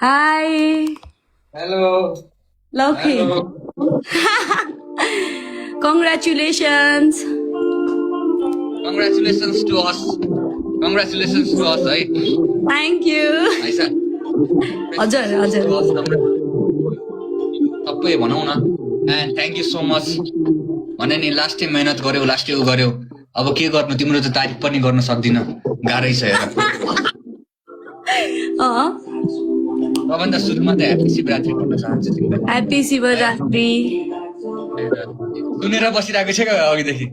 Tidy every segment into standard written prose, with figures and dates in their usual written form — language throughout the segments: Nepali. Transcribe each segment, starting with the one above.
Hi. Hello. Loki. Hello. Congratulations. Congratulations to us. Congratulations to us, है Thank you. आइसा हजुर हजुर सबै भनौँ न and thank you so much भने नि लास्टै मेहनत गर्यौ लास्टै उ गर्यौ अब के गर्नु तिम्रो त तारिफ पनि गर्न सक्दिन गाह्रै छ हेर सबभन्दा सुरुमा त ह्याप्पी शिवरात्रि भन्न चाहन्छु तिमीलाई ह्याप्पी शिवरात्रि सुनेर बसिरहेको छ क्या अघिदेखि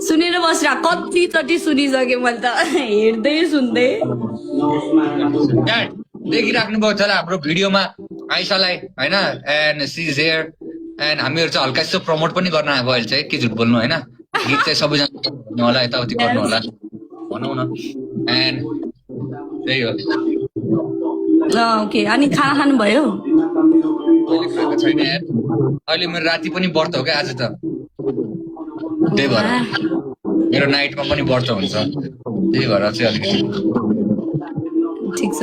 सुनेर बसिरा कतिचोटि सुनिसकेँ मैले त हेर्दै सुन्दै देखिराख्नु भयो होला हाम्रो भिडियोमा आइसालाई होइन and she is here and हामीहरू चाहिँ हल्का यस्तो प्रमोट पनि गर्न आएको अहिले चाहिँ के झुट बोल्नु होइन गीत चाहिँ सबैजना गर्नु होला यताउति गर्नु होला भनौँ न एन्ड त्यही हो ओके अनि खाना खानुभयो अहिले खाएको छैन यार अहिले मेरो राति पनि व्रत हो क्या आज त त्यही भएर मेरो नाइटमा पनि व्रत हुन्छ त्यही भएर चाहिँ अलिकति ठिक छ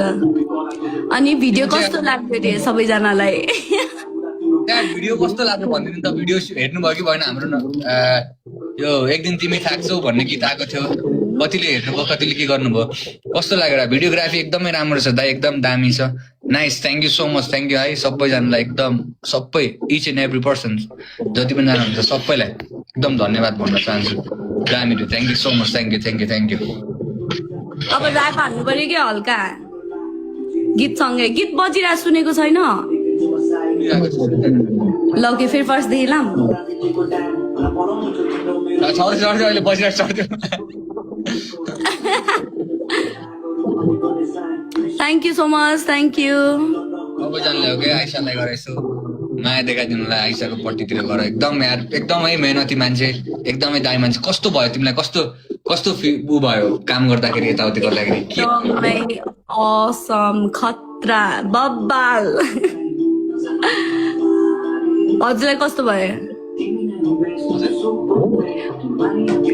अनि भिडियो कस्तो लाग्यो रे सबैजनालाई त्यहाँ भिडियो कस्तो लाग्यो भनिदिनु त भिडियो हेर्नुभयो कि भएन हाम्रो यो एक दिन तिमी थाक्छौ भन्ने गीत आएको थियो कतिले हेर्नुभयो कतिले के गर्नुभयो कस्तो लाग्यो भिडियोग्राफी एकदमै राम्रो छ दाइ एकदम दामी छ nice thank you so much thank you है सबैजनालाई एकदम सबै इच एन्ड एभ्री पर्सन जति पनि जानुहुन्छ सबैलाई एकदम धन्यवाद भन्न चाहन्छु दामी thank you so much thank you thank you thank you अब ऱ्याप हान्नु पर्यो कि हल्का गीतसँगै गीत बजिरहेको सुनेको छैन ल के फेरि फर्स्टदेखि लाम अहिले बसिरहेको चढ्थ्यो thank you so much thank you सबैजनाले हो क्या आइसालाई गरेर यसो माया देखाइदिनुलाई आइसाको पट्टितिर गर एकदम यार एकदमै मेहनती मान्छे एकदमै दामी मान्छे कस्तो भयो तिमीलाई कस्तो कस्तो ऊ भयो काम गर्दाखेरि यताउति गर्दाखेरि एकदमै असम खतरा बब्बाल हजुरलाई कस्तो भयो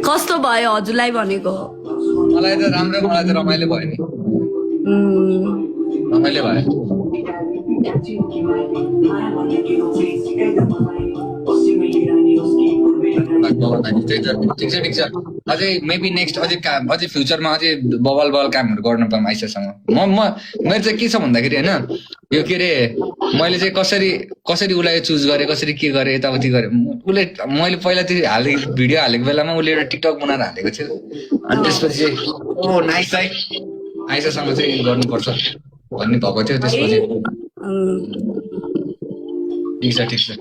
कस्तो भयो हजुरलाई भनेको मलाई त राम्रो मलाई त रमाइलो भयो नि रमाइलो भयो ठिक छ अझै मेबी नेक्स्ट अझै काम अझै फ्युचरमा अझै बवाल कामहरू गर्न पाऊँ आइसासँग मेरो चाहिँ के छ भन्दाखेरि होइन यो के अरे मैले चाहिँ कसरी उसलाई चुज गरेँ कसरी के गरेँ यताउति गरेँ उसले मैले पहिला त्यो भिडियो हालेको बेलामा उसले एउटा टिकटक बनाएर हालेको थियो अनि त्यसपछि चाहिँ ओ नाइस है आइसासँग चाहिँ गर्नुपर्छ भन्ने भएको थियो त्यसपछि ठिक छ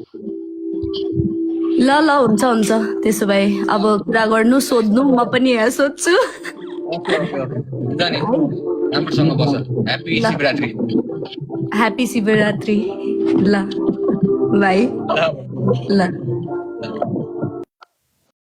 ल हुन्छ त्यसो भए अब कुरा गर्नु सोध्नु म पनि यहाँ सोध्छु राम्रोसँग बस ह्याप्पी शिवरात्रि ह्याप्पी शिवरात्रि ल बाई ल